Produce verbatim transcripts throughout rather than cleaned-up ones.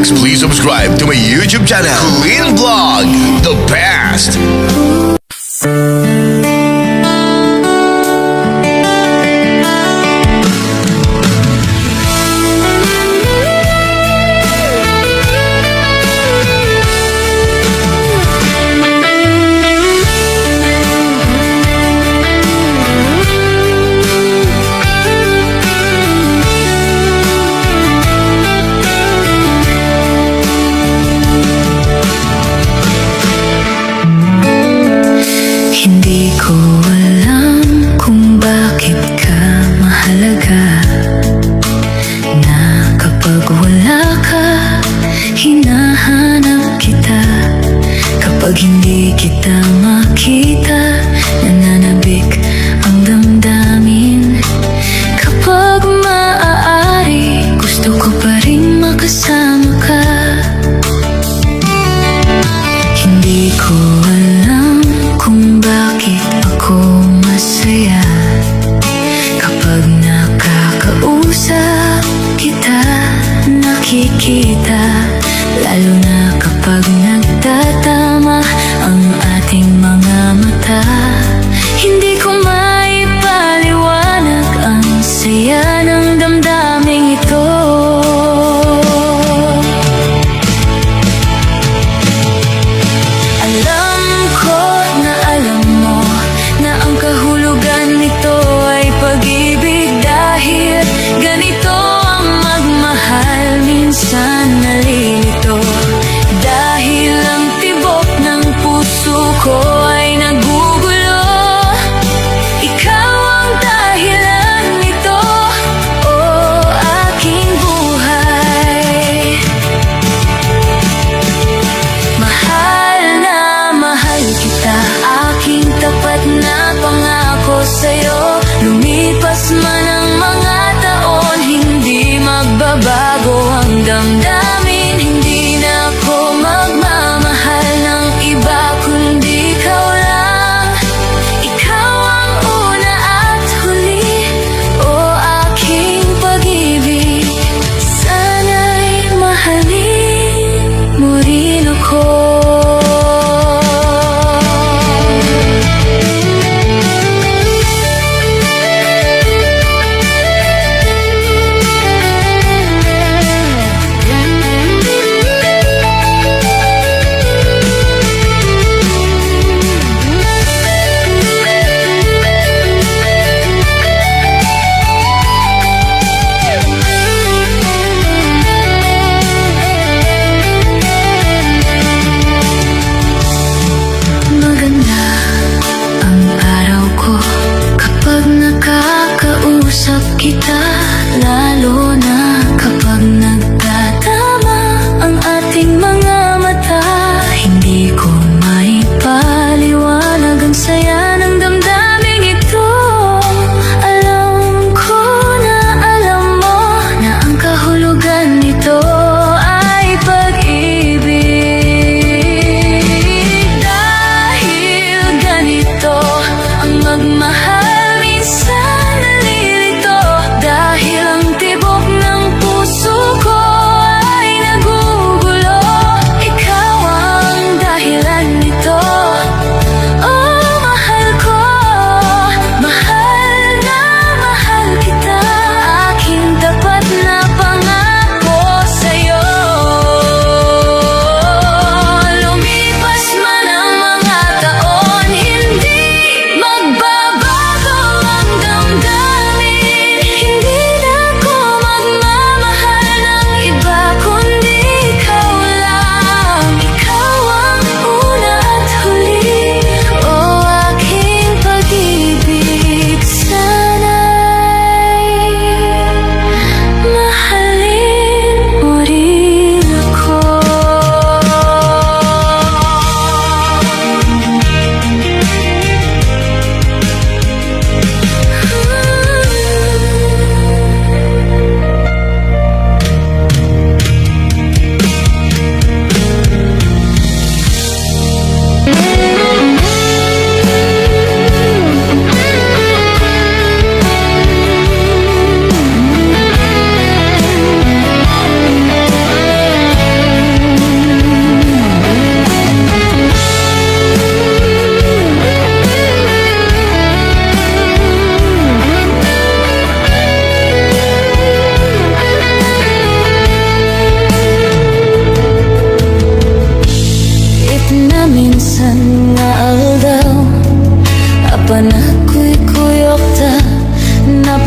Please subscribe to my YouTube channel, Clean Vlog, the best. Hindi ko alam kung bakit ka mahalaga, na kapag wala ka, hinahanap kita. Kapag hindi kita makita, nananabik ang damdamin. Kapag maaari, gusto ko pa rin makasama ka. Hindi ko alam kung bakit ako masaya kapag nakakausap kita, nakikita, lalo na kapag nagtatama ang ating mga mata. Hindi ko maipaliwanag ang saya ng damdaming ito. Alam ko na alam mo na ang kahulugan nito ay pag-ibig, dahil ganito ang magmahal. Minsan nalilito,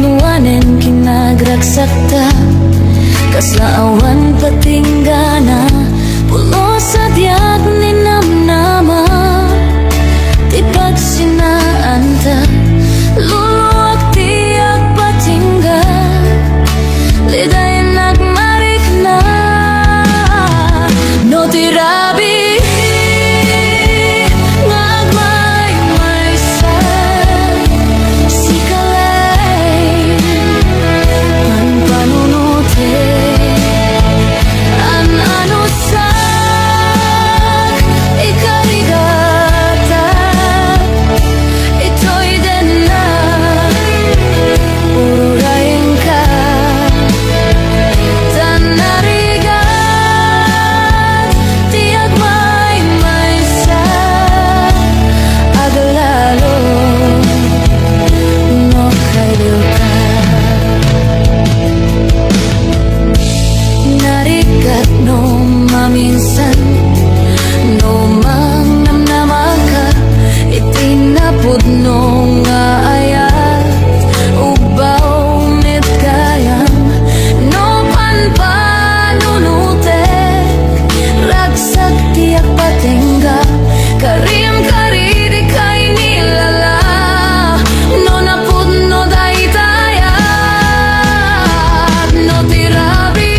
No anen kinagragsakta, kasla awan patinggana, pulos a diak ninamnama. Ti pagsinaanta, luluak ti agpatingga, lidaynak marikna. No ti rabii nga agmaymaysa, sika laeng panpanunotek. An-anusak, ikarigatak, itoy dennak, ururayenka, ta narigat ti agmaymaysa, aglalo no kailiwka. Narigat no maminsan, no mangnamnamaka iti napudno nga ayat, ugbaw met gayam no panpanunotek. Ragsak ti agpatingga, karim karidi kay nilala, no napudno daytayat. No ti rabii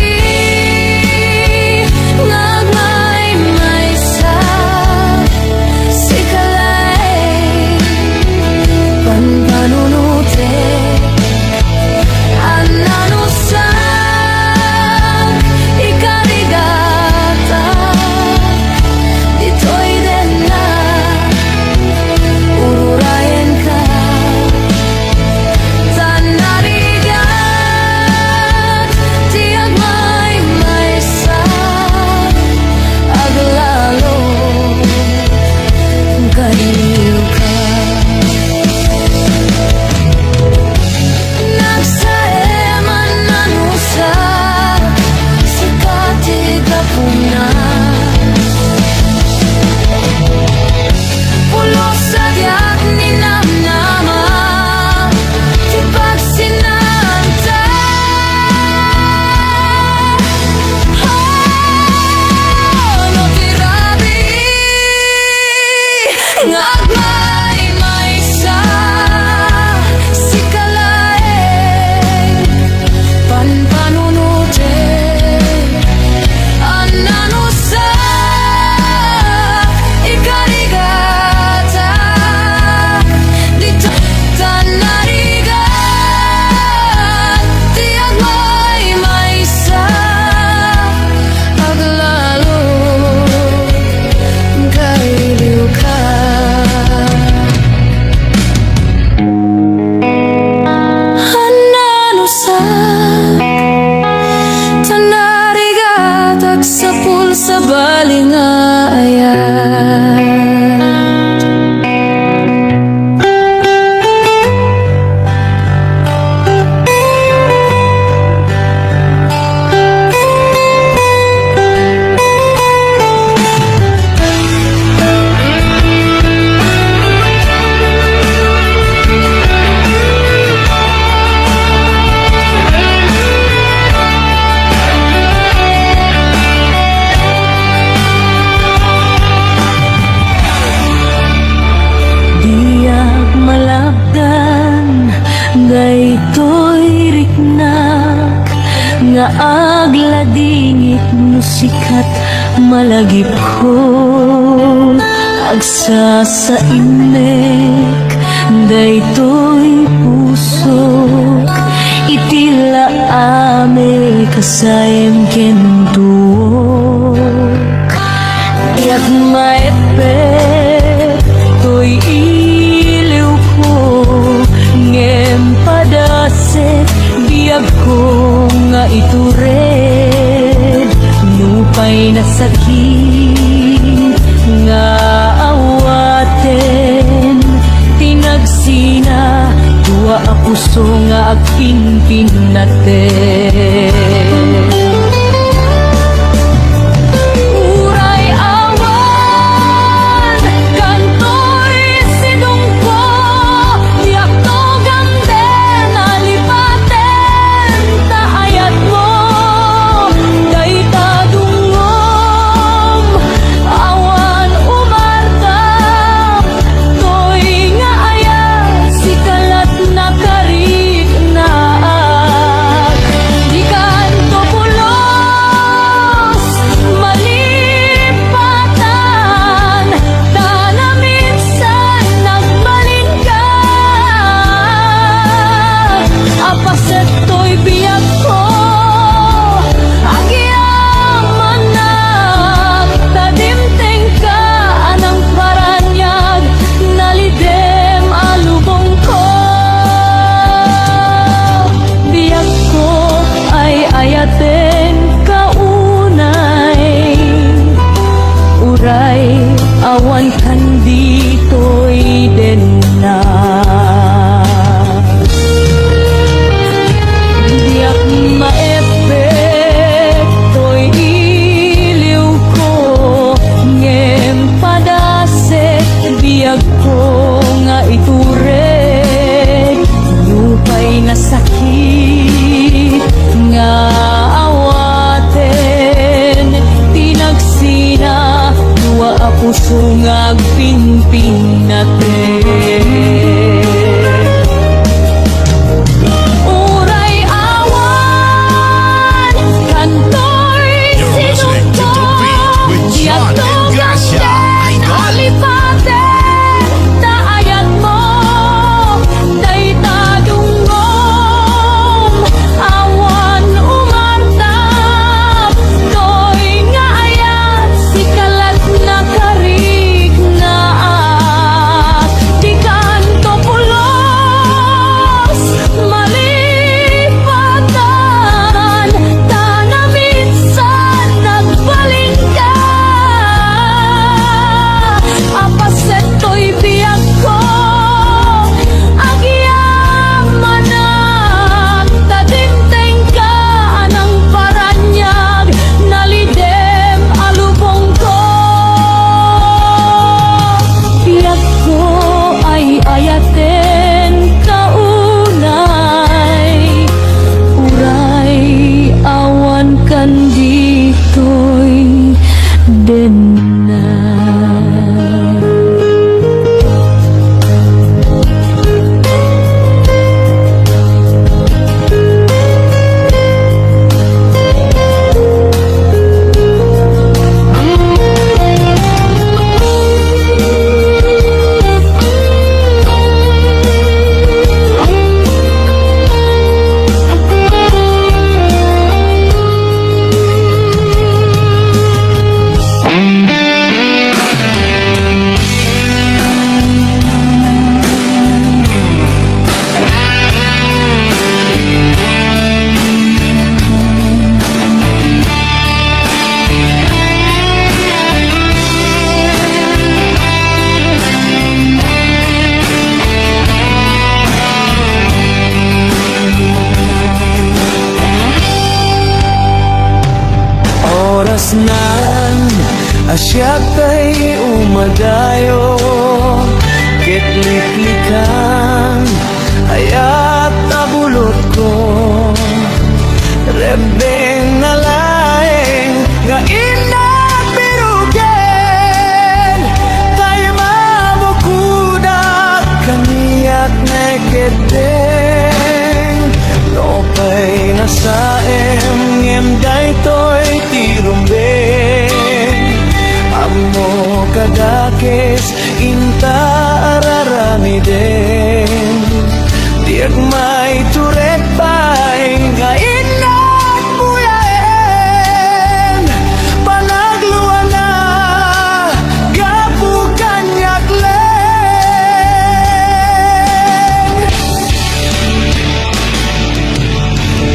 nga agmaymaysa, sika laeng panpanunotek. An-anusak, ikarigatak, ditoy dennak, ururayenka, ta narigat ti agmaymaysa, aglalo kailiwka. Nagsaem a nanusa, sika ti gapuna. Pulos a diak ninamnama ti pagsinaanta. Oh, no ti rabii nga agmaymaysa, sika laeng panpanunotek. An-anusak, ikarigatak, ditoy ta narigat ti agmaymaysa, aglalo kailiwka. An-anusak, ta narigat agsapul sabali nga ayat. Diak malabdan daytoy riknak nga agladingit no sika malagipko. Agsasainnek daytoy pusok iti laamik a saem ken tuok. Diak maep-ep toy iliwko, ngem padasek biagko nga itured. Nupay nasakit nga awaten ti nagsina, dua a puso nga agpinpinnaten. Uray awan kantoy sidongko, diak tugamden a lipa Nan a siak tay umadayo ket liklikan, ayat a bulotko. Rebbeng nalaeng nga innak birugen, tay mabukodak kaniak ne ketdeng. Nupay nasaem ngem daytoy ti rumbeng, ammo kadakes inta araramiden. Diak maiturek pay nga innak buyaen, panagluana gapu kaniak laeng.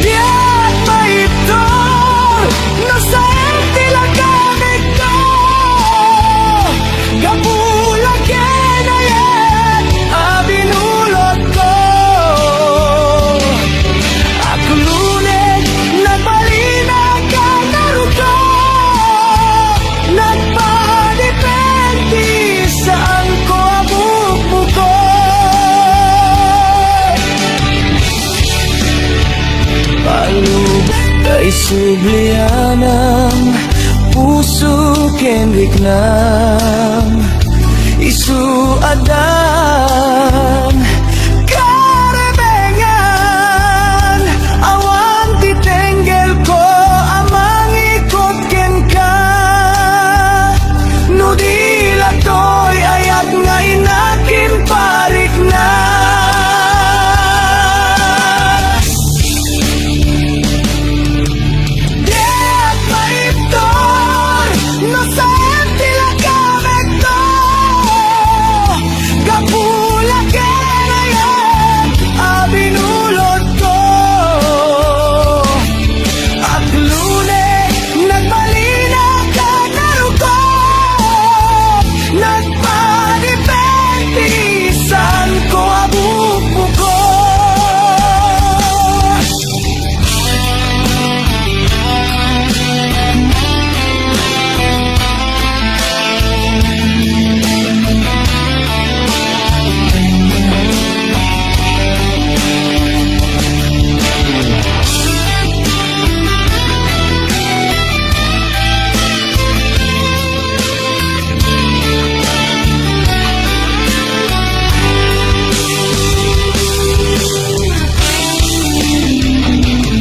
Diak maibtur no saem ti lagamekto, gapu la ken ayat a binulotko. Agluneg, nagbalinak a narukop, nagpadipen ti saanko a bukbukor. Palubos tay sublianam, puso ken riknam, isu addan karebengan. Awan ti tenggelko a mangikot kenka, no di la toy ayat nga inakin parikna. Diak maibtur no saem ti lagamekto, gapu la ken ayat a binulotko. Agluneg, nagbalinak a narukop, nagpadipen ti saanko a bukbukor.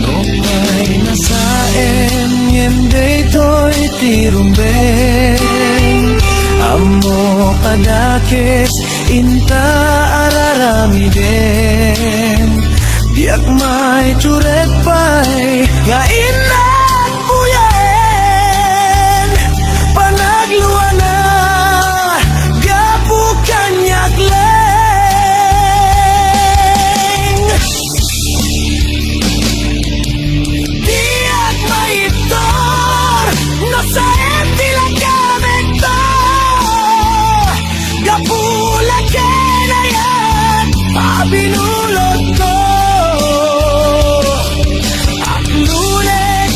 Nupay nasaem ngem daytoy ti rumbeng, ammo kadakes inta araramiden. Diak maiturek pay nga innak buyaen, panagluana gapu kaniak laeng. Diak maibtur no saem ti lagamekto, gapu la ken ayat a binulotko. Agluneg,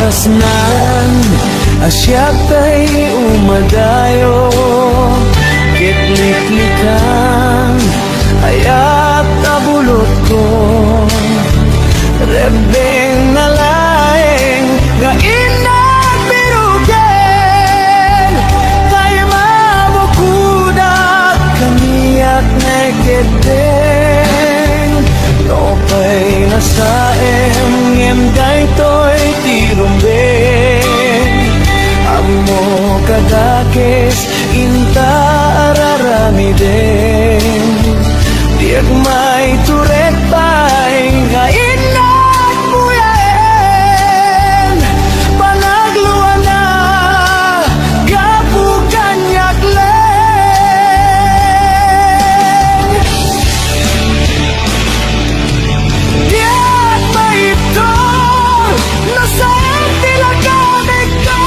Saan a siak tay umadayo, ket liklikan, ayat a bulotko. Rebbeng nalaeng nga innak biruken, tay mabukodak kaniak ne ketdeng. Nupay nasaem ngem daytoy ti rumbeng. Ammok a dakes inta araramiden. Diak maiturek pay nga innak buyaen. Panagluana gapu kaniak laeng. Diak maibtur no saan ti lagamekto.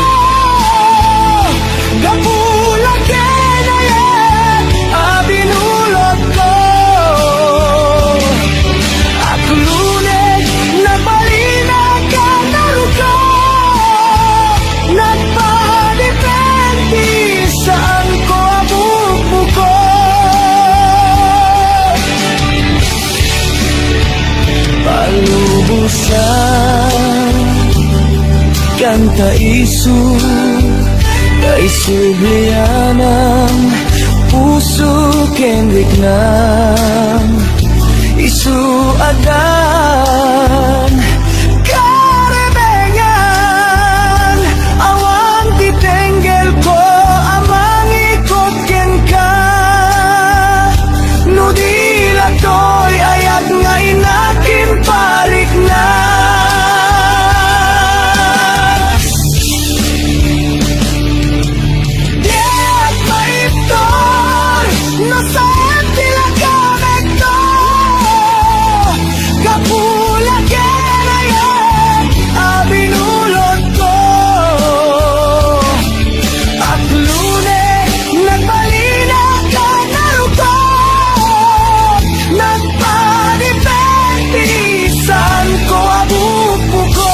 Gapu la ken ayat a binulotko. Akluneg, nagbalin a kanaruko. Nagpadipenti, saanko a bukbukon. Palubosan, kanta isu, tay sublianam, puso ken riknam, isu addan karebengan. Awan ti tenggelko a mangikot kenka, no di la toy ayat nga innak imparikna. Diak maibtur no saan ti lagamekto. Gapu la ken ayat a binulotko. Akluneg, nagbalin a kanaruko. Nagpadipenti, saanko a bukbukon.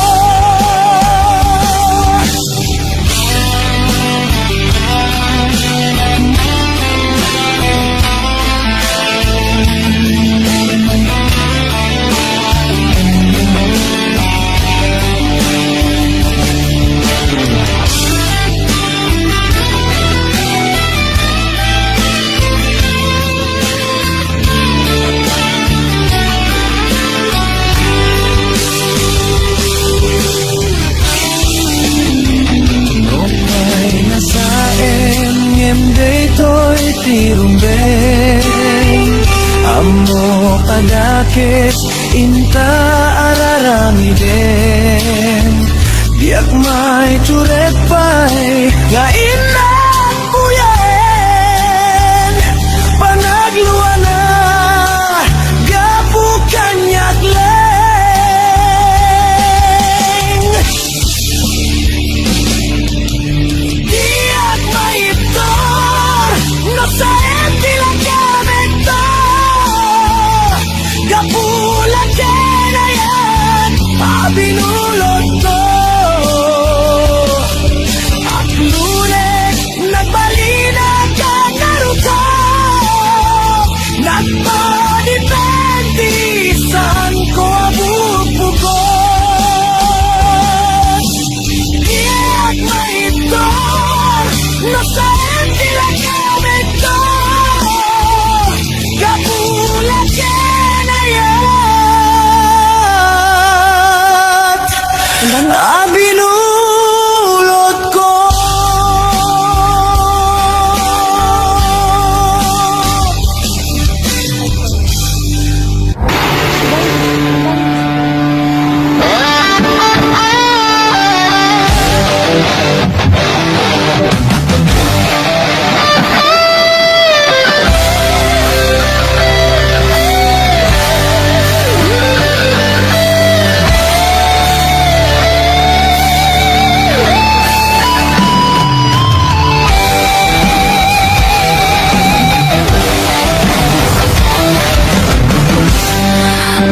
Nupay nasaem ngem daytoy ti rumbeng. Ammok a dakes inta araramiden. Diak maiturek pay nga innak buyaen. Panagluana gapu kaniak laeng. Diak maibtur no saan ti lagamekto. Gapu la ken ayat a binulotko. Akluneg, nagbalin a kanaruko. Nagpadipenti, saanko a bukbukon. Diak maibtur no saan ti lagamekto. Gapu la ken ayat a binulotko.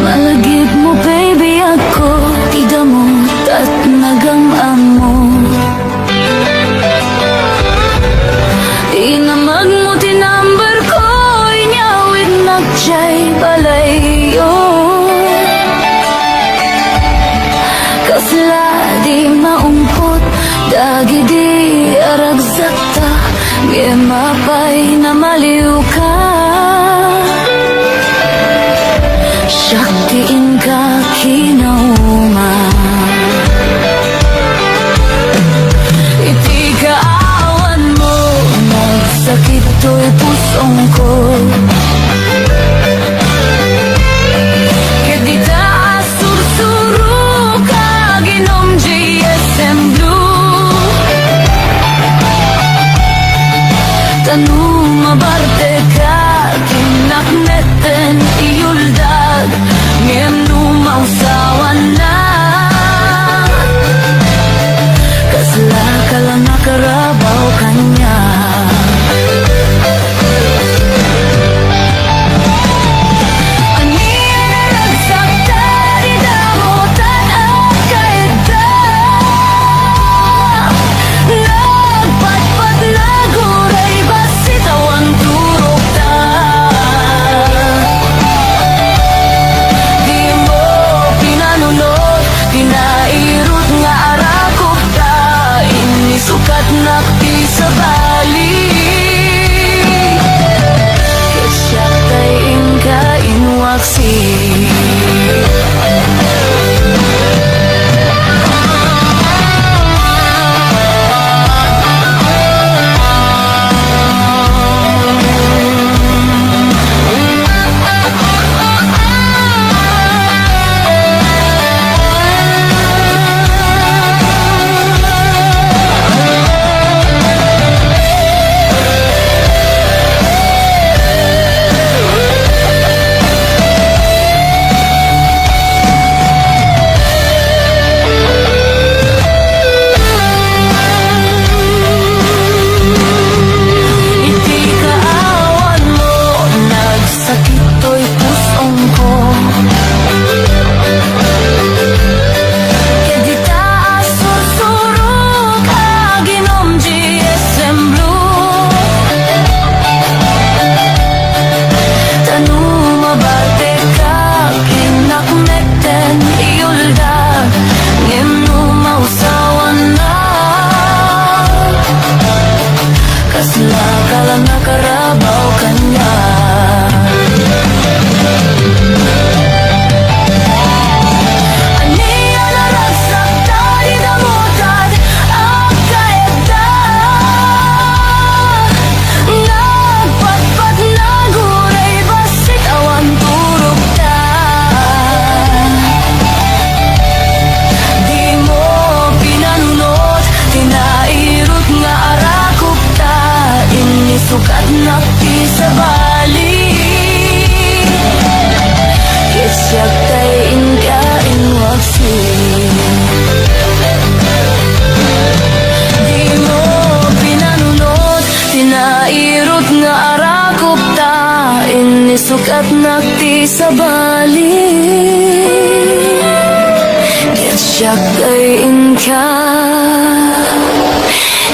Malagipmo, baby, ako ti damot at nagam-am. Dagidi a ragsakta, ngem apay namaliwka? Siak ti inka kinauma. Iti kaawanmo, nagsakit toy pusongko. Ket dita a sursurok, aginom G S M Blue. Ta no mabartek, kinakmeten ti yuldag, ngem no mausawannak, kasla ka la nakarabaw kaniak. Ania a ragsakta, di damo tan agkayatda. Nagpatpat, naguray, bassit awan turokta. Dimo pinanunot ti nairut nga arakopta, inisukatnak ti sabali. Ket siak tay inka inwaksi. Iti kaawanmo, nagsakit toy pusongko. Ket dita a sursurok, aginom G S M Blue. Ta no mabartekak, kinakmeten ti yuldag, ngem no mausawannak, kasla ka la nakarabaw kaniak. Ania a ragsakta, di damo tan agkayatda. Nagpatpat, naguray, bassit awan turokta. Dimo pinanunot ti nairut nga arakopta, inisukatnak ti sabali. Ket siak tay inka inwaksi. Dimo pinanunot ti nairut nga arakopta, inisukatnak ti sabali. Ket siak tay inka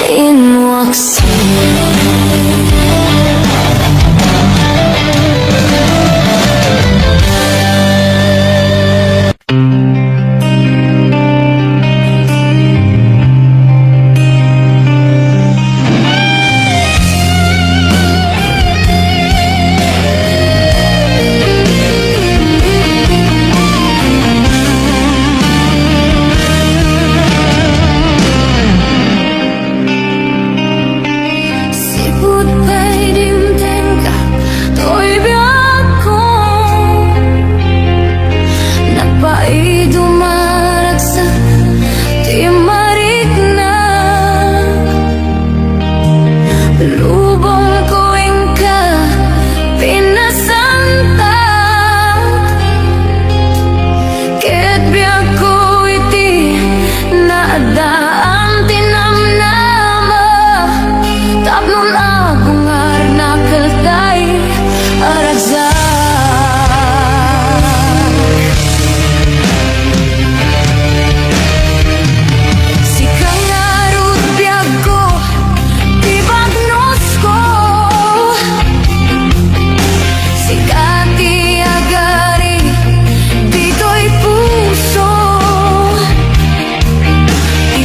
inwaksi. Sipud pay dimtengka toy biagko, napaido maragsak ti marikna. Lubongko inka pinasantak, ket biagko iti naadaan ti namnama, tapno agungar nakeltay a ragsak. Sika ngarud biagko, ti bagnosko. Sika ti agari ditoy puso. Ti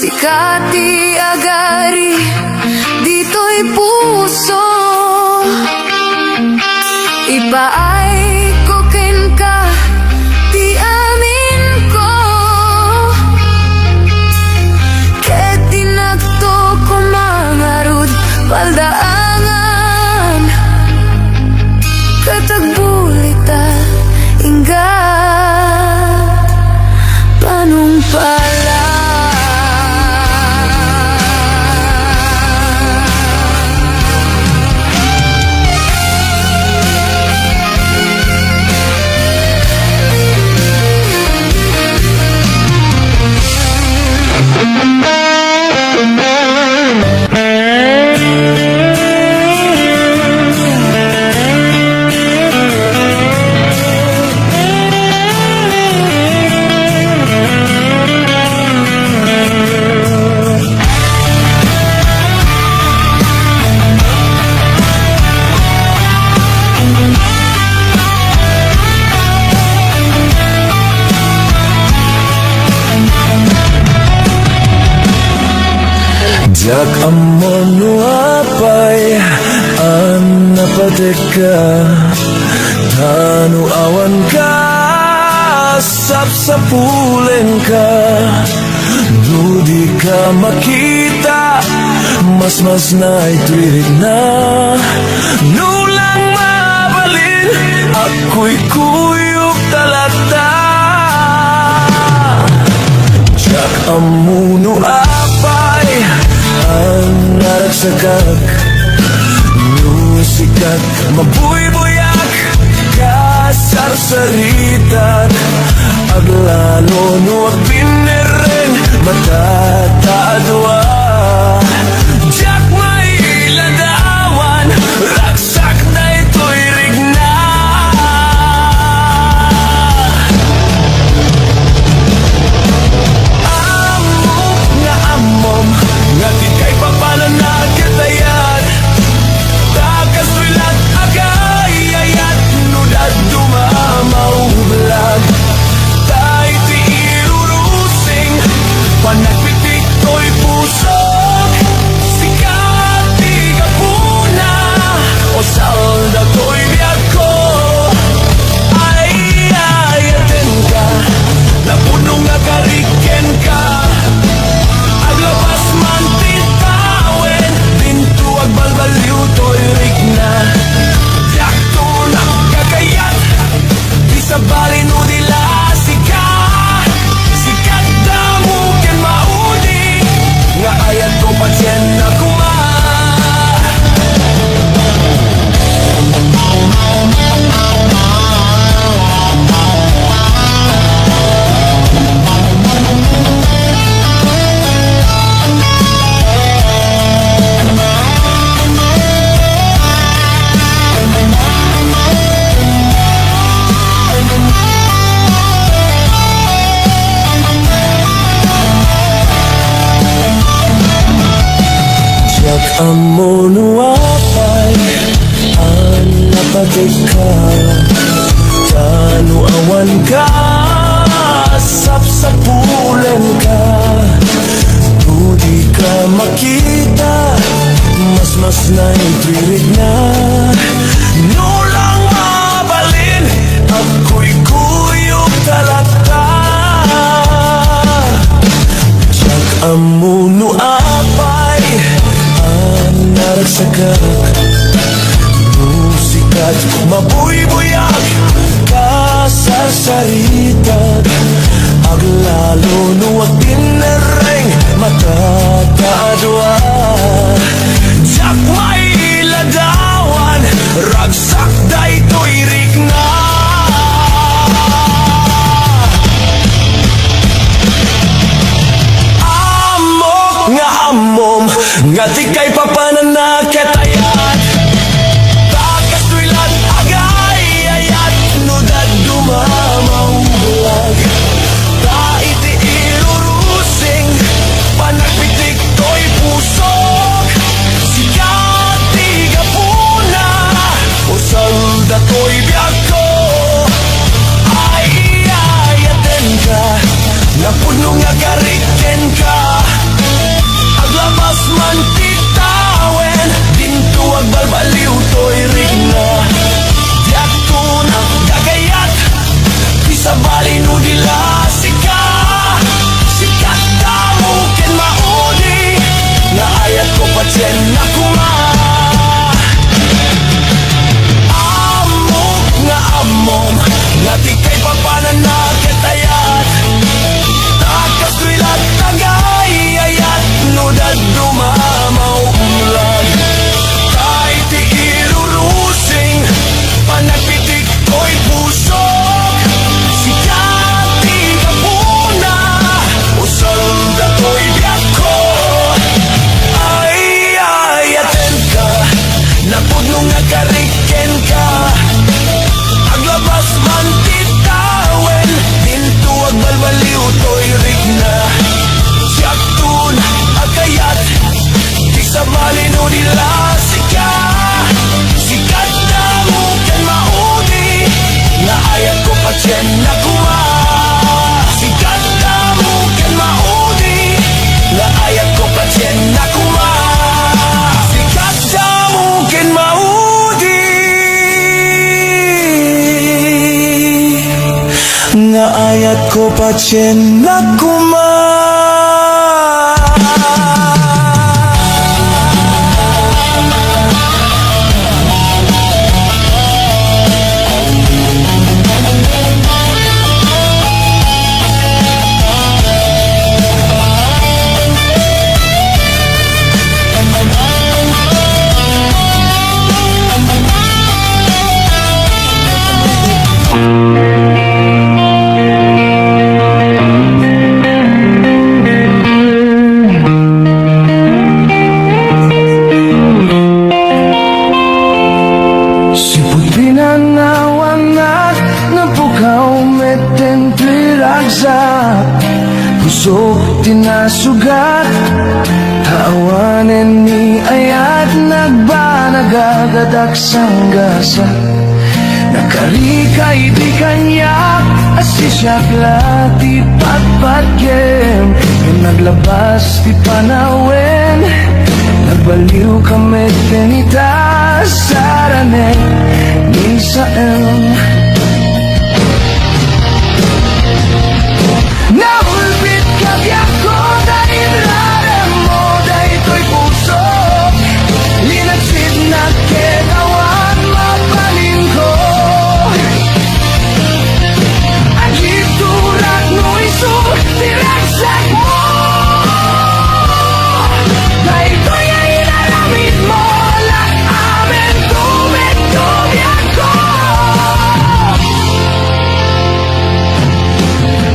Ika ti agari ditoy puso. Ipaayko kenka ti aminko. Ket dinakto koma ngarud paldaangan. Ket agbulita, ingga panungpala. Diak ammo no apay a napatekka, ta no awan ka, sapsapulenka. No di ka makita, masmasna itoy rikna. No lang mabalin, agkuykuyokta latta. Diak ammo no apay a naragsakak, no sika ti mabuybuyak, kasarsaritad. Aglalo no agbinerreng, matataadua. Diak mailadawan, ragsak daytoy rikna. Ammok nga ammom nga ti kaipapananna ket ayat. Ta kastoy lat agayayat no dadduma maublag. Ta iti irurusing, panagpitik toy pusok. Sika ti gapuna, usal datoy biagko. Ay, ayatenka, napudno nga karik kenka. Aglabas man ti tawen, dinto agbalbaliw toy rikna. Diakto nagkakayat, di sabali no di la sika. Sika ti damo ken maudi, nga ayatko patien a koma. Diak ammo no apay a napatekka, ta no awan ka, sapsapulenka. No di ka makita, masmasna itoy rikna. No lang mabalin, agkuykuyokta latta. Diak ammo no apay a naragsakak, no sika ti mabuybuyak, kasarsaritad. Aglalo no agbinerreng, matataadua. Diak mailadawan, ragsak daytoy rikna. Ammok nga ammom nga ti kaipapananna ket ayat. Ta kastoy lat agayayat no dadduma maublag. Ta iti irurusing, panagpitik toy pusok. Sika ti gapuna, usal datoy biagko. Ay, ayatenka, napudno nga karik kenka. Ko patiennak koma. Sipud pinanawannak, napukaw metten toy ragsak. Pusok ti nasugat, ta awanen ni ayat, nagbanag agadak sanggasa. Nakarika idi kaniak, asisiak la ti patpatgem. Ngem naglabas ti panawen, nagbaliwka metten ita, saranen ni Saem. Naulpitka biagko ta inraremmo daytoy pusok. Linagsitnak ket awan mabalinko. Agiturak no isu ti ragsakmo. Daytoy nga inaramidmo, la amen tumekto biagko.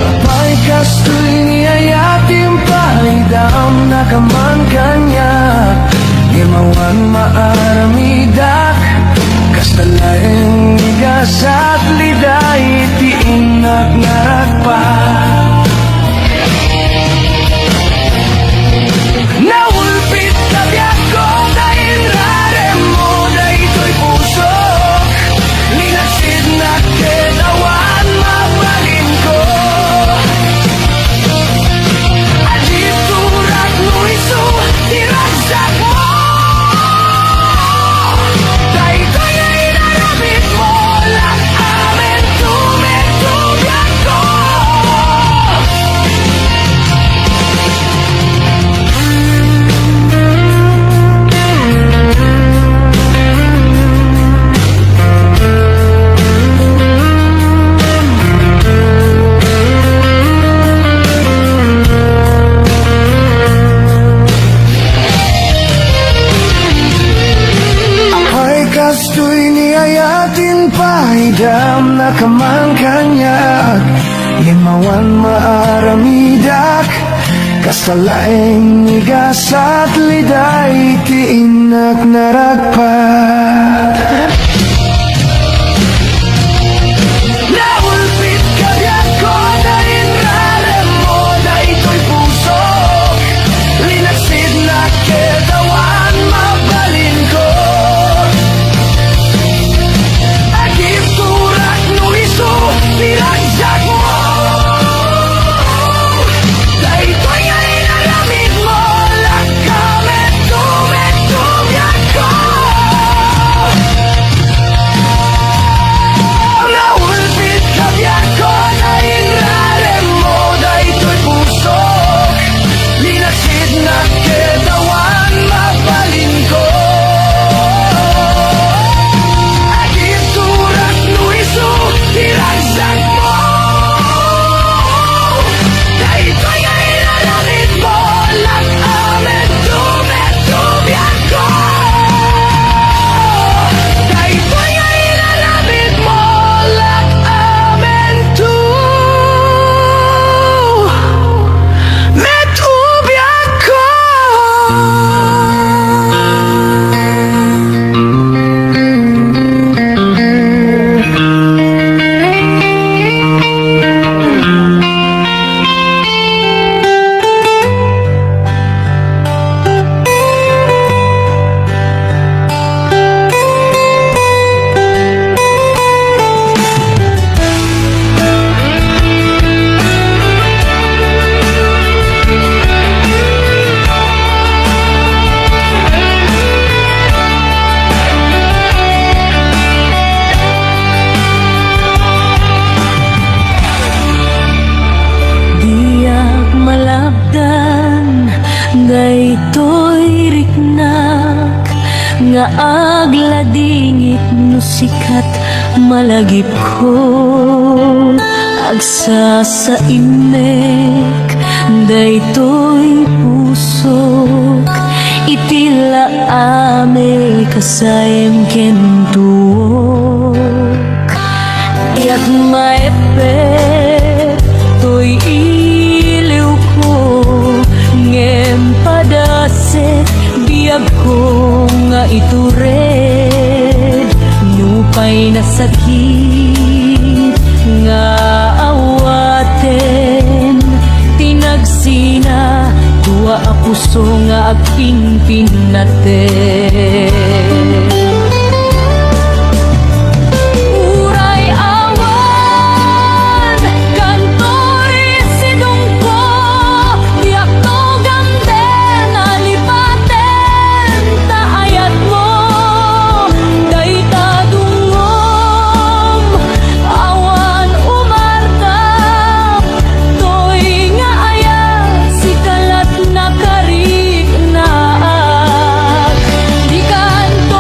Apay, kastoy ni ayat ti impaydam, nakaman kaniak, ngem awan maaramidak. Kasta laeng ni gasat liday ti innak nga ragpa. Naulpitka biagko ta inraremmo daytoy pusok. Linagsitnak ket awan mabalinko. Agiturak no isu ti ragsakmo. Daytoy nga inaramidmo, la amen tumekto biagko. Apay, kastoy ni ayat ti impaydam, nakaman kaniak, ngem awan maaramidak. Kasta laeng ni gasat liday ti innak nga ragpa. Naulpitka biagko ta inraremmo daytoy pusok. Linagsitnak ket awan mabalinko. Agiturak no isu ti ragsakmo. Daytoy nga inaramidmo, la amen tumekto biagko. Daytoy riknak nga agladingit no sika ti malagipko. Agsasaimek daytoy pusok iti laamay kasayem ken tuok. Diak maep-ep toy iliwko, ngem padasek biagko nga itured. Nupay nasakit nga awaten ti nagsina, dua a puso nga agpinpinnaten. Uray awan kantoy sidongko, diakto ganden a lipaten ta ayatmo. Dayta dungngom, awan umarta, toy nga ayat, sika lat nakariknaak. Dikanto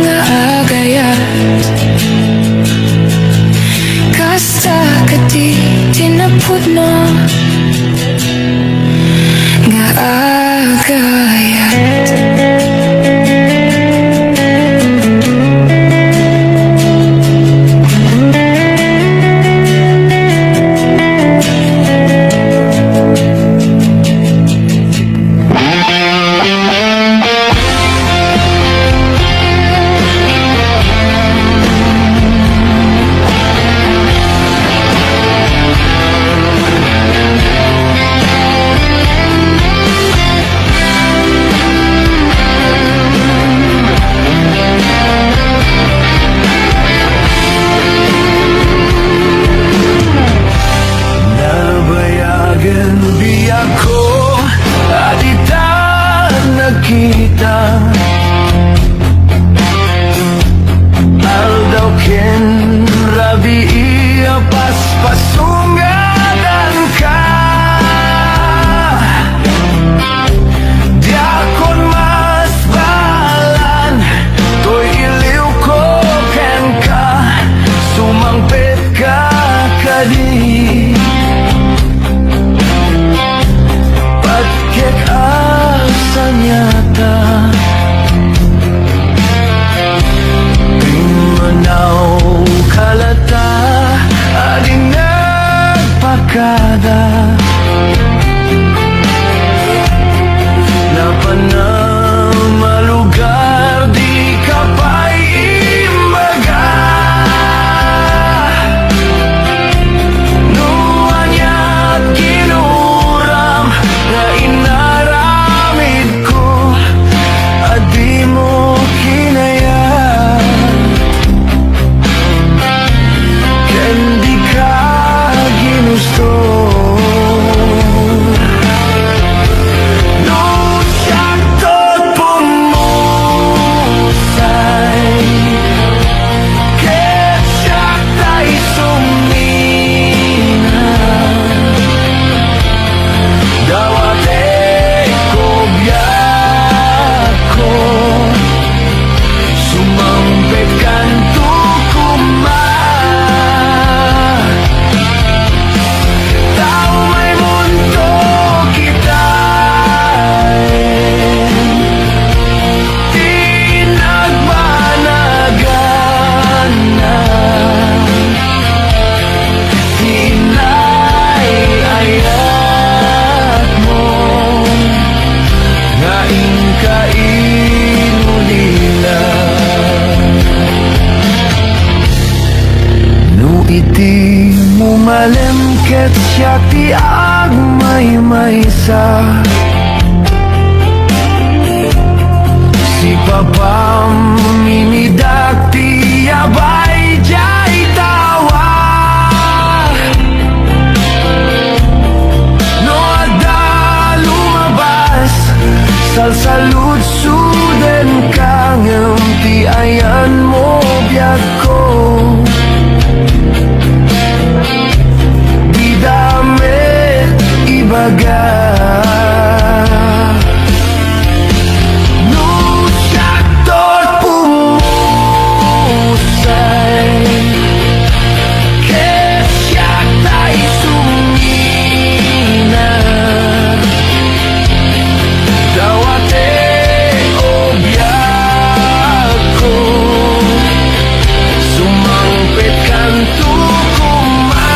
nga agayat. Kasta kadi ti napudno nga agayat. Nabayagen biagko a dita nagkita. Aldaw ken rabii a paspasungadanka. Diakon masbalan, toy iliwko kenka, sumangpet ka kadi. Patgek a saniata. Pimmanaw ka latta a di nagpakada. Napanam a lugar, dika pay imbaga. No aniat ginuram nga inaramidko a dimo kinayat ken dika ginusto. No siakto pumusay, ket siak tay sumina. Dawatek ko biagko, sumangpet kanto koma. Tao may munto kita, ti nagbanagana. Ti inay-ayatmo nga inka inulila. No iti mumalem ket siak ti agmaymaysa, sipapam minidak ti abay diay tawa. No adda lumabas, salsaludsodenka ngem ti ayanmo biagko. Dida met ibaga. No siakto pumusay, ket siak tay sumina. Dawatek o biagko, sumangpet kanto koma.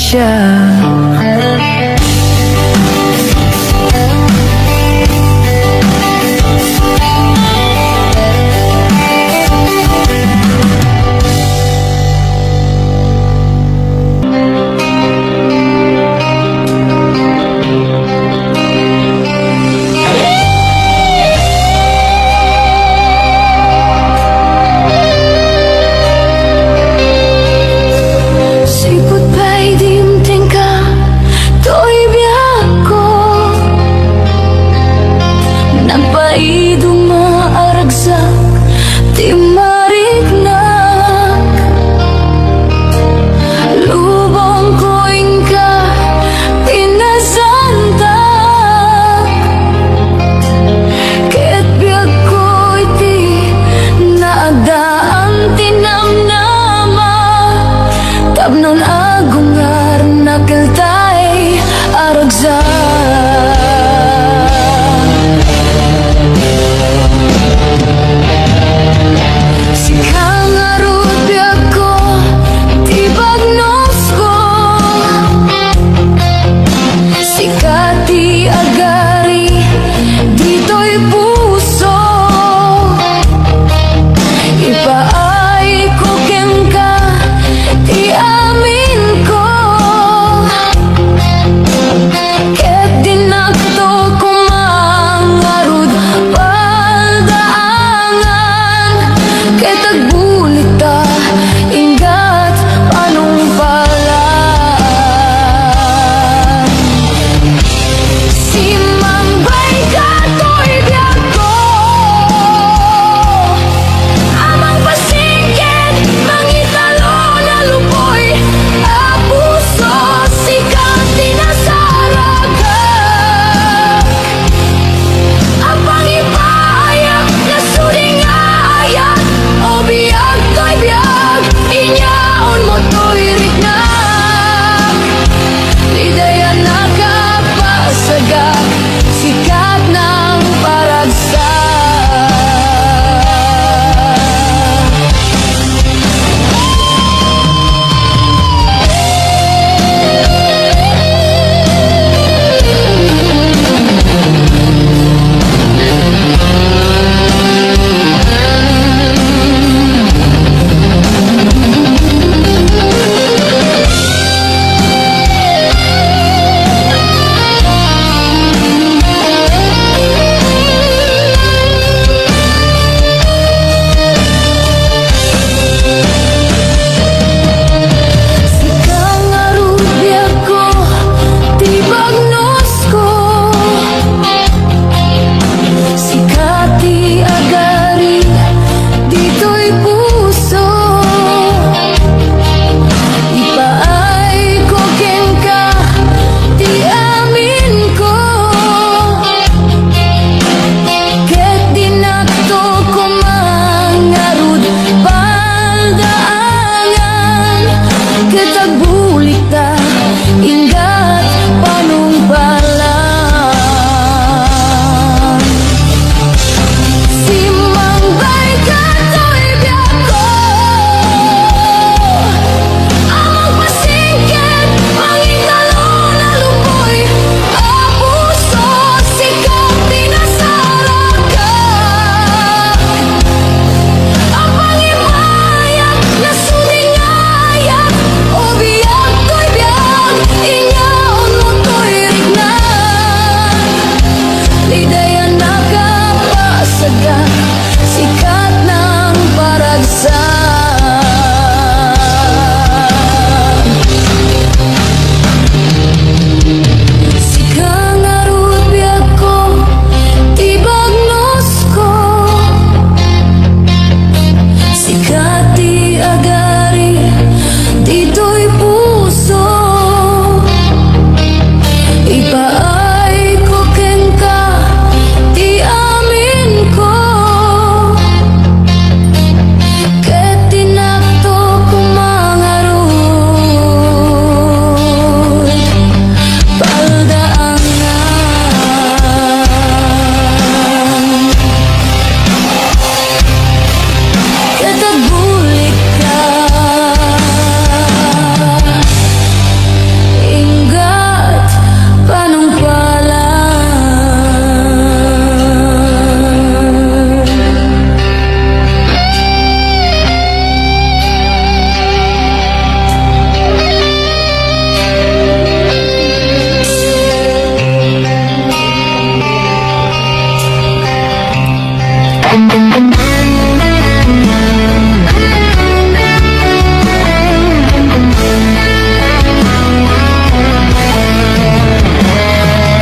siak. Sipud pay dimtengka toy biagko, nagpaiduma a ragsak ti mariknak. Lubongko inka, pinasantak, ket biagko iti naagdaan ti namnama, tapno agungarnak eltay a ragsak.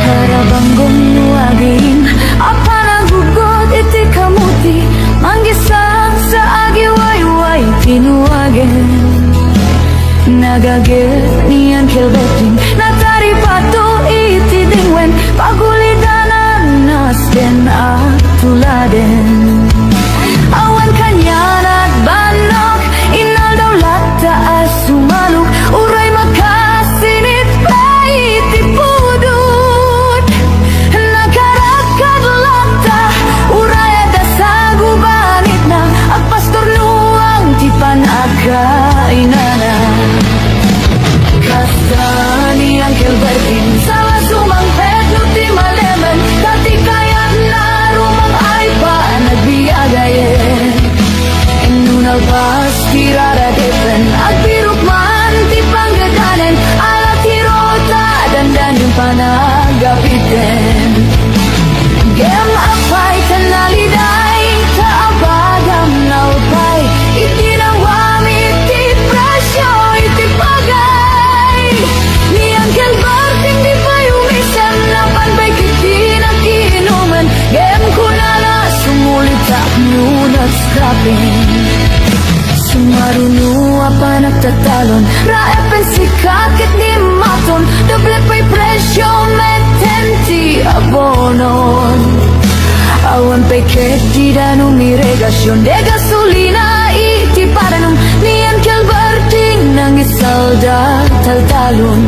Parabanggon no aging a panaggugot iti kamuti, manggisagsa agiwayway ti nuagen. Nagagep ni Angkel Berting, nataripato iti dingwen, pagulidanan nasken a tuladen. Awan kanian a bannok, inaldaw latta a sumalok, uray makasinit pay iti pudot. Nakarakad latta, uray adda sagubanitna, agpastornuang ti panagkainana. Kasta ni Angkel Berting, sala sumangpet no ti malemen, ta ti kayatna rumang ay panagbiagayen. Inno nalpas ti raradepen, agbirok man ti panggedanen, ala ti rota, dandan yung panagapiten. Ngem apay ta naliday, ta abagam nalpay, iti nawam iti presio iti pagay. Ni Angkel Berting di pay umisem, napan pay kikinakinumen, ngem kunana sumulita nunot scrapping. Sumaruno a panagtatalon, raepen sika ket ni maton, doble pay presio meten ti abonon. Awan pay ket ti danum, irrigasion, de gasolina iti padanum, ni Angkel Berting nangisalda taltalon.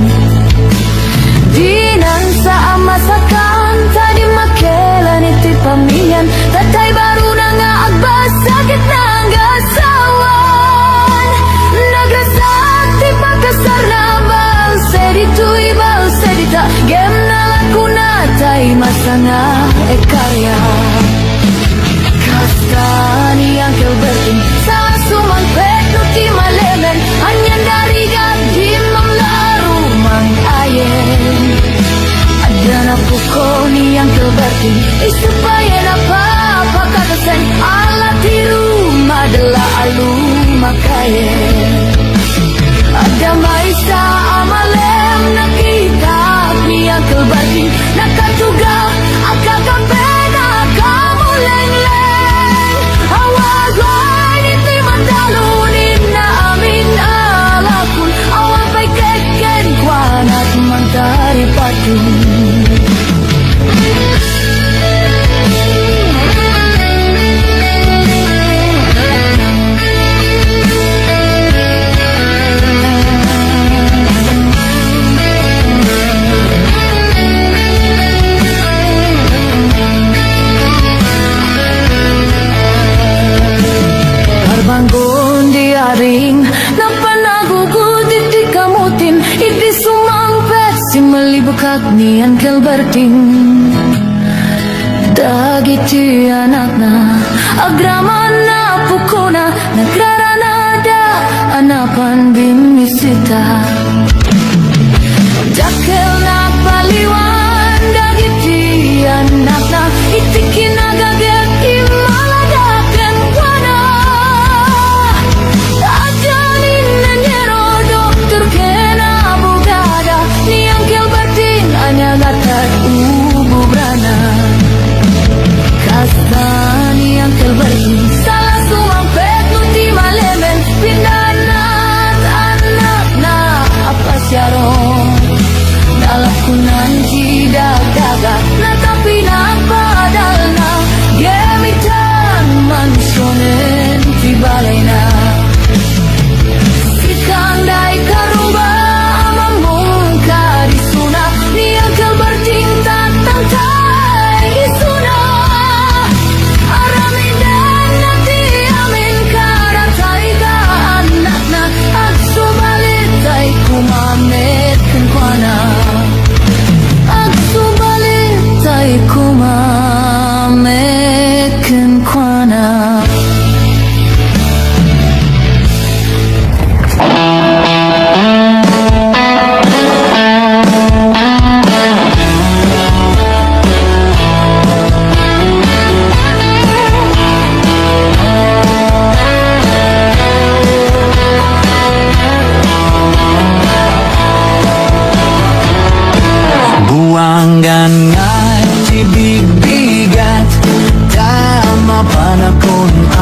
Dinan sa a masakan, ta dimmakkelan iti pamilian, ta tay baruna nga agbasa ket nanggasawan. Nagrasat ti pakasarna, balse ditoy, balse dita, ngem nalakuna tay masanga ekaria. Kasta ni Angkel Berting, sala sumangpet no ti malemen, anian da rigat, dimmam la rumang ayen. Adda napukaw ni Angkel Berting, isu payen a papakadasen, ala ti rumadella a lumakayen. Adda maysa a malem, nakitak ni Angkel Berting, nakatugak a kakape, nakamulengleng. Awagan iti matalon, inna amin a lakon, awan pay ket kenkuana ti mangtaripaton. Parbanggon di aring napan nagugud iti kamutin, idi sumangpet, simmalibukat ni Angkel Berting. Dagiti anakna, agraman a pukona, nagraranada a napan bimmisita. Dakkel napaliwan dagiti anakna, iti kinagagep immaladak kenkuana. Adda ni ingenyero, doktor ken abogada, ni Angkel Berting ania nga ket ububrana. Kasta ni Angkel Berting, sala sumangpet no ti malemen, pindanat anakna a pasiaron. Nalakunan ti dagdaga, nata pinagpadalna,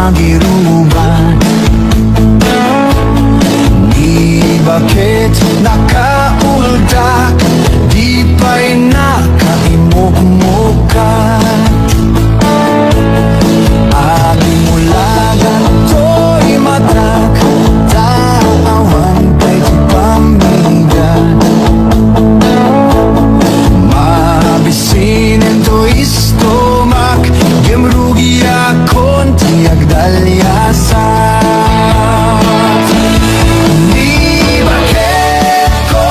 Agiruban. Ni baket nakauldak, di pay nakaimukmukat. Agimulagan toy matak, ta awan pay ti pammigat. Mabisinen toy istomak, ngem rugiakon ti agdaliasat. Ni baketko,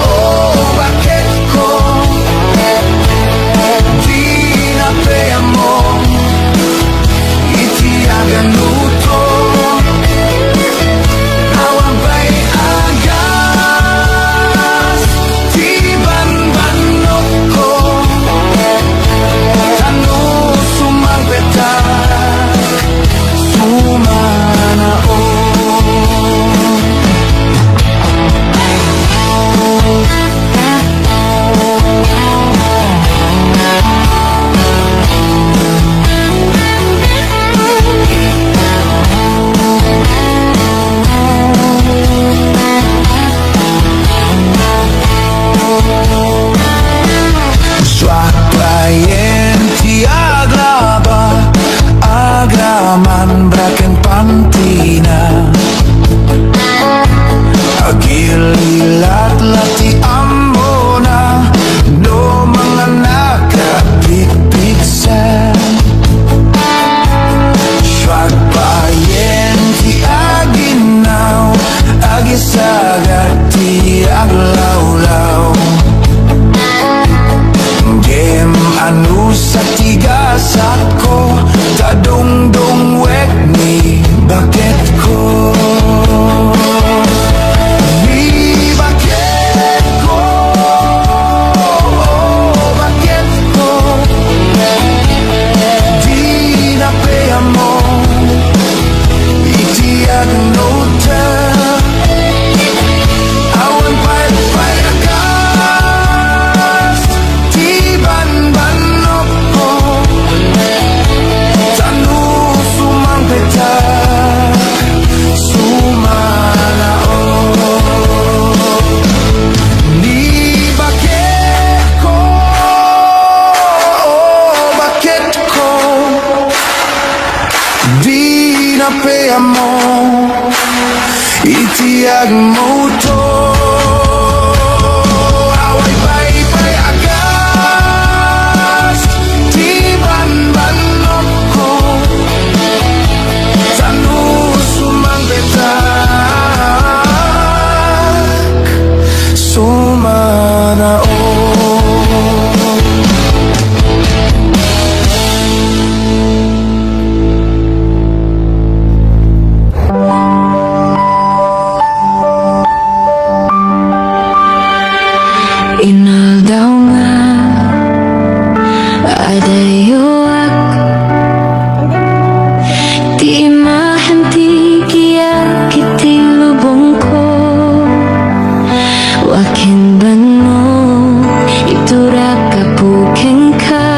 o baketko, dina pay ammo iti aganuto. Awan pay agas ti banbannokko, tano sumangpetak, sumanaon. Suak payen ti aglaba, agraman bra ken pantina. Agililatlat ti ammona no manganak a pigpigsa. Suak payen ti aginnaw, agisagat ti aglawlaw. Ngem anus a ti gasatko, ta dungdungwek ni baketko. Ni baketko, baketko, dina pay ammo iti agnuda. Awan pay, pay agas ti banbannokko, tano sumangpetak, sumanaon. Ni baketko, o baketko, dina pay ammo iti agmuto. Awan pay, pay agas ti banbannokko, tano sumangpetak, sumanaon. Inaldaw nga adayoak, ti imahen ti kiyak iti lubongko. Wa ken banno, iturak, Apo, kenka.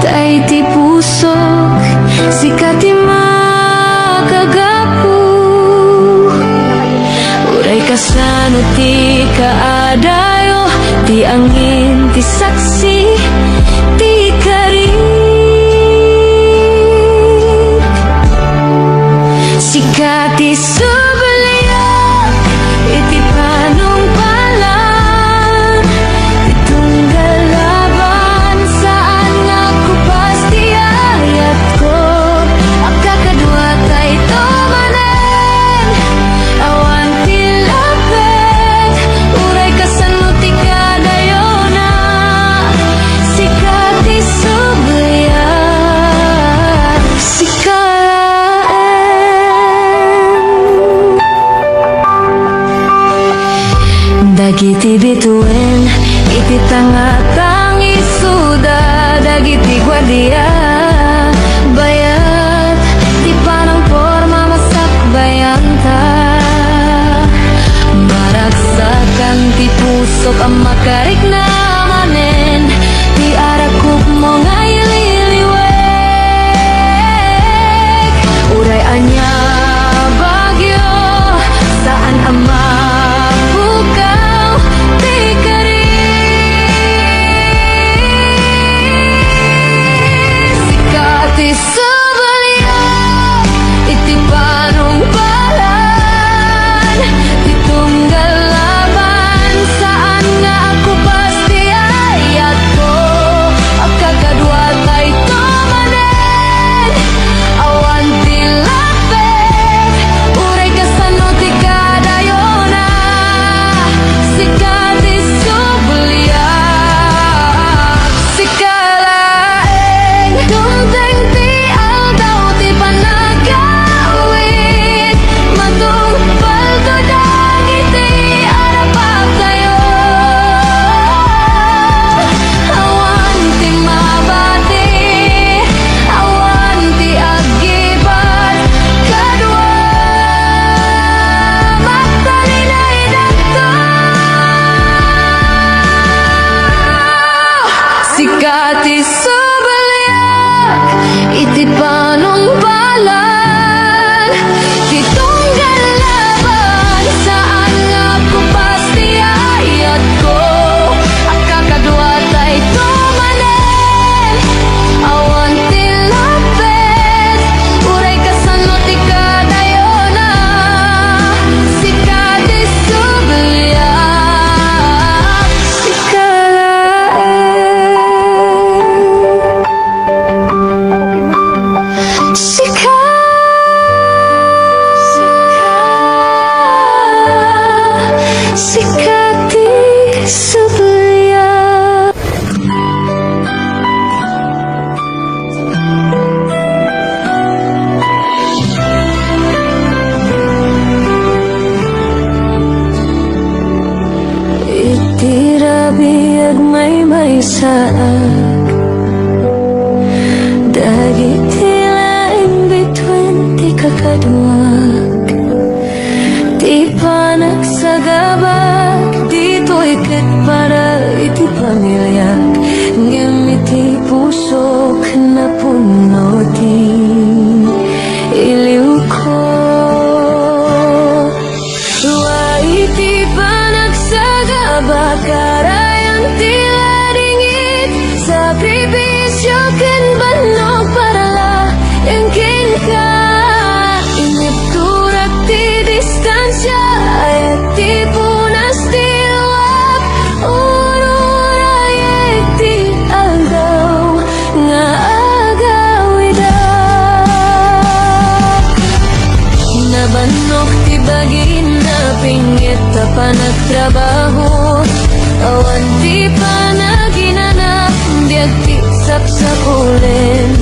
Ta iti pusok, sika ti makagapu. Uray kasano ti kaadayo, ti angin ti saksi ti karik. Sika ti subliak iti panungpalan, ti tunggal laban, saan nga agkupas ti ayatko. Agkakadua tayo manen, awan ti lapet, uray kasano ti kadayona, sika ti subliak, sika laeng. Dagiti bituen iti tangatang isuda, dagiti guardia, bayat ti panangporma, masakbayanta. Maragsakan ti pusok a makarikna manen ti arakupmo nga ililiwen. Ti subaliak iti panungpalan, ti tunggal laban, saan nga agkupas ti ayatko. Agkakadua tayto manen, awan ti lapet, uray kasano ti kadayona. Sika ti subaliak, sika laeng. Dumteng ti aldaw ti panagawid, matungpalto dagiti arabaktayo. Awan ti mabati, awan ti aggibat, kadua matalinaydakto. Sika ti subaliak iti panungpalan, ti tunggal laban, saan nga agkupas ti ayatko. Agkakadua tayto manen, awan ti lapet, uray kasano ti kadayona. Sika ti subaliak, sika laeng. Sika, sika, sika ti subaliak. Iti rabii agmaymaysaak, dagiti laeng bituen ti kakaduak. Ti panagsagabak ditoy ket para iti pamiliak, ngem iti pusok napunno ti iliwko. Wa iti panagsagabak, karayan ti ladingit, sakripisio ken bannok para la Ngem kenka, inibturak ti distansia, ayat ti punas ti luak, ururayek ti aldaw nga agawidak. Nabannok ti bagin, napinget ta panagtrabaho, awan ti panaginana, biag ti sapsapulen.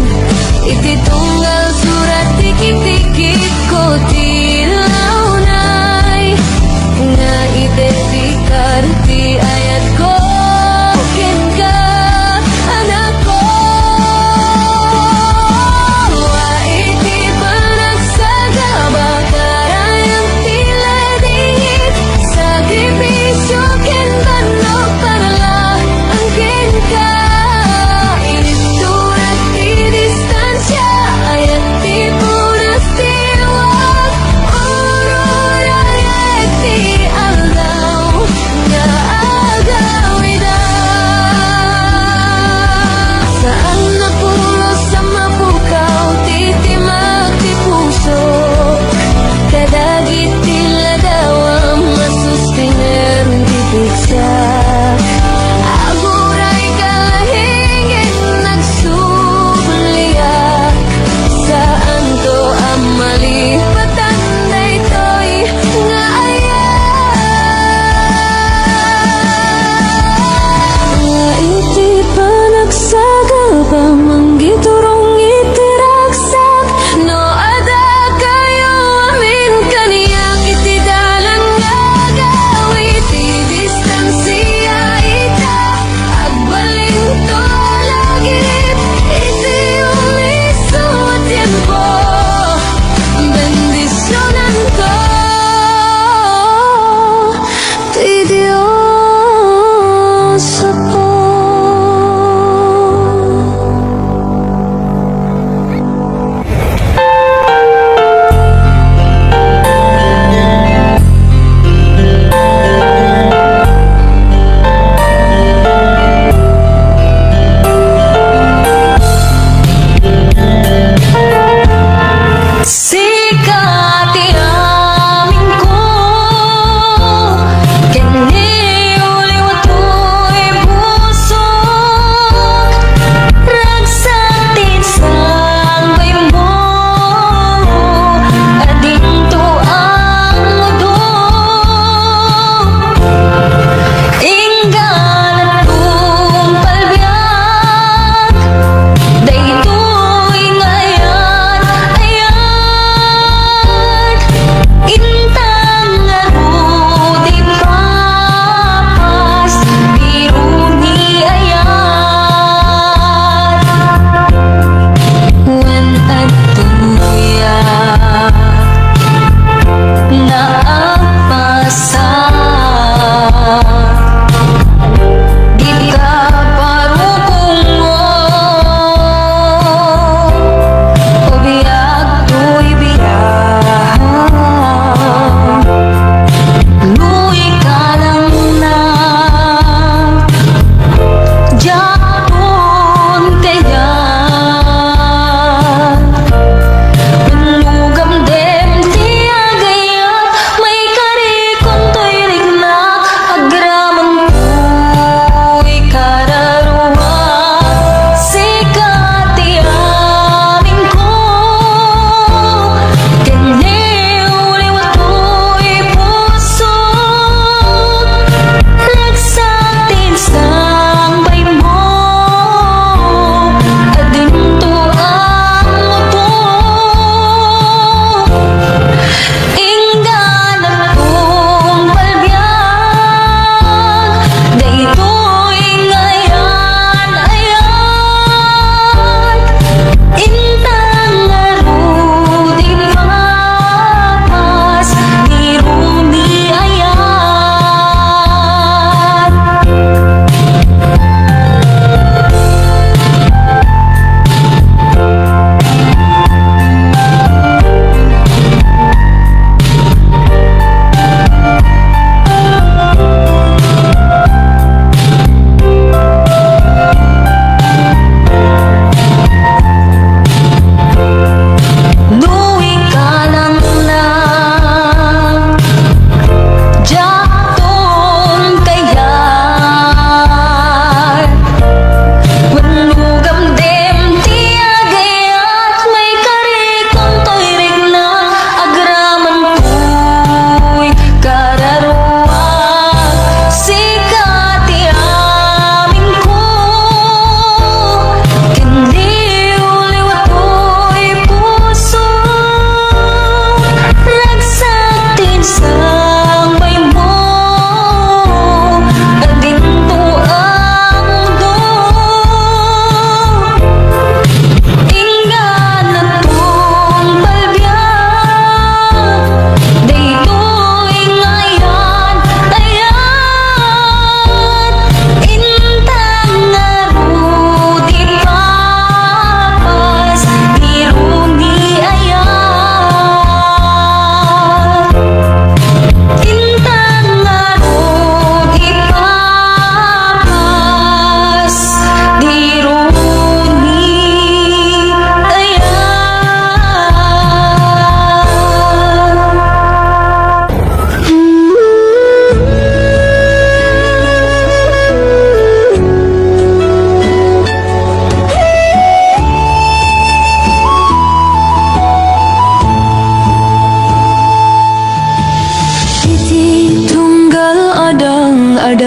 Iti tunggal surat ti kitikitko ti launay, nga idedikar ti ayatko kenka, anakko. Wa iti panagsagaba, karayan ti ladingit, sakripisio ken bannok para la kenka. Inibturak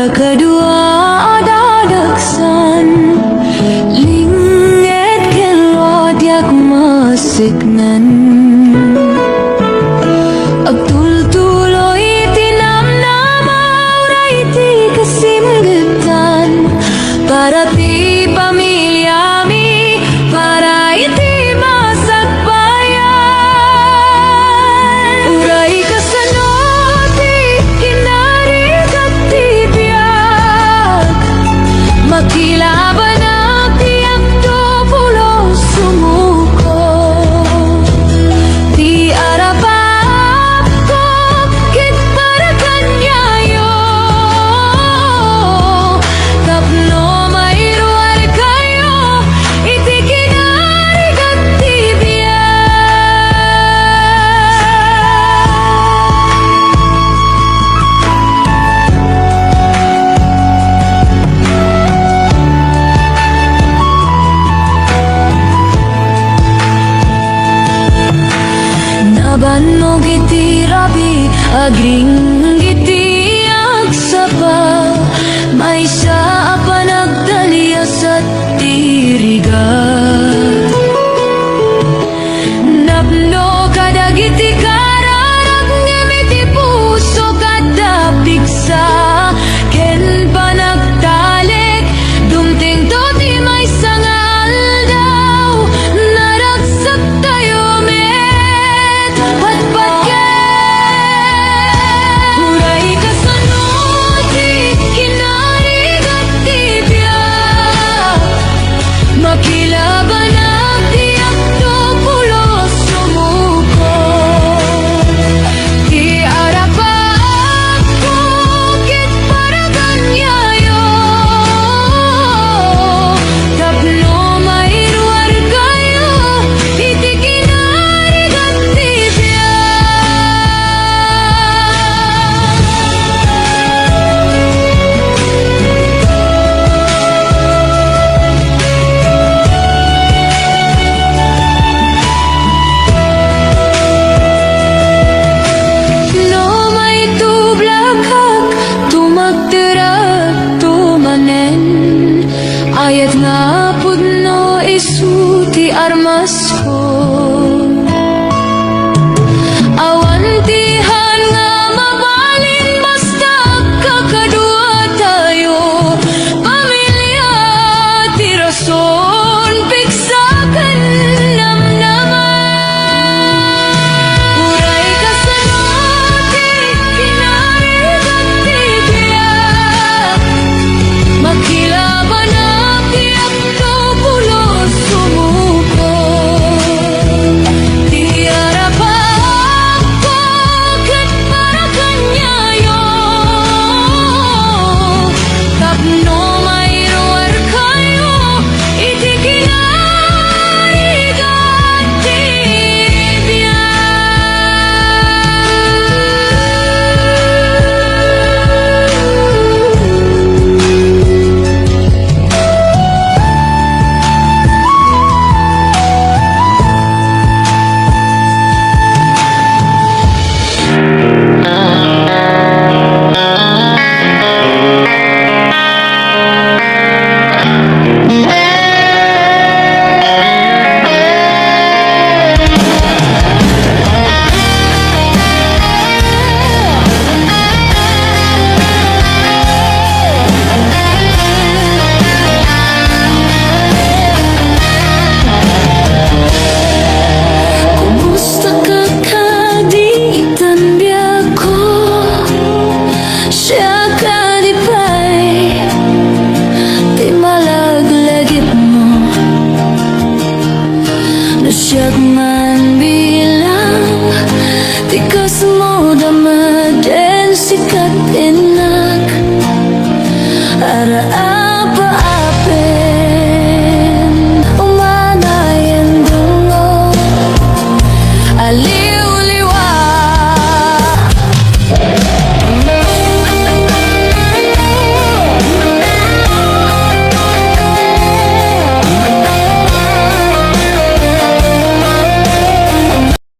Kadua a dadagsan, lingnged ken ruar diak maseknen. Agtultuloy iti namnama, uray iti kasimgetan, para ti pamiliami, para iti masakbayan. Uray kasano ti kinarigat ti biag, makilabanak ti agtutulo sumuko. Ti arap-apko ket para kaniayo, tapno mairuarkayo iti kinarigat ti biag. Nabannog iti rabii, agring iti agsapa, maysa a panagtaliasat ti rigat. Napno kadagiti kararag ngem iti pusok adda pigsa ken panagtalek. Dumtengto ti maysa nga aldaw, naragsaktayo met patpatgen. Uray kasano ti kinarigat ti biag, makilabanak ti agtutulo sumuko. Ti arap-apko ket para kaniayo, tapno mairuarkayo iti kinarigat ti biag. No maitublakak, tumagterakto manen, ayat nga pudno isu ti armasko. Awan ti haan nga mabalin, basta agkakaduatayo. Pamilia ti rason, pigsa ken namnama. Uray kasano ti kinarigat ti biag, makilabanak ti agtutulo sumuko. Ti arap-apko ket para kaniayo, tapno mairuarkayo iti kinarigat ti biag. Kumusta ka kadi tan biagko? Siak kadi pay ti malaglagipmo? No siak nga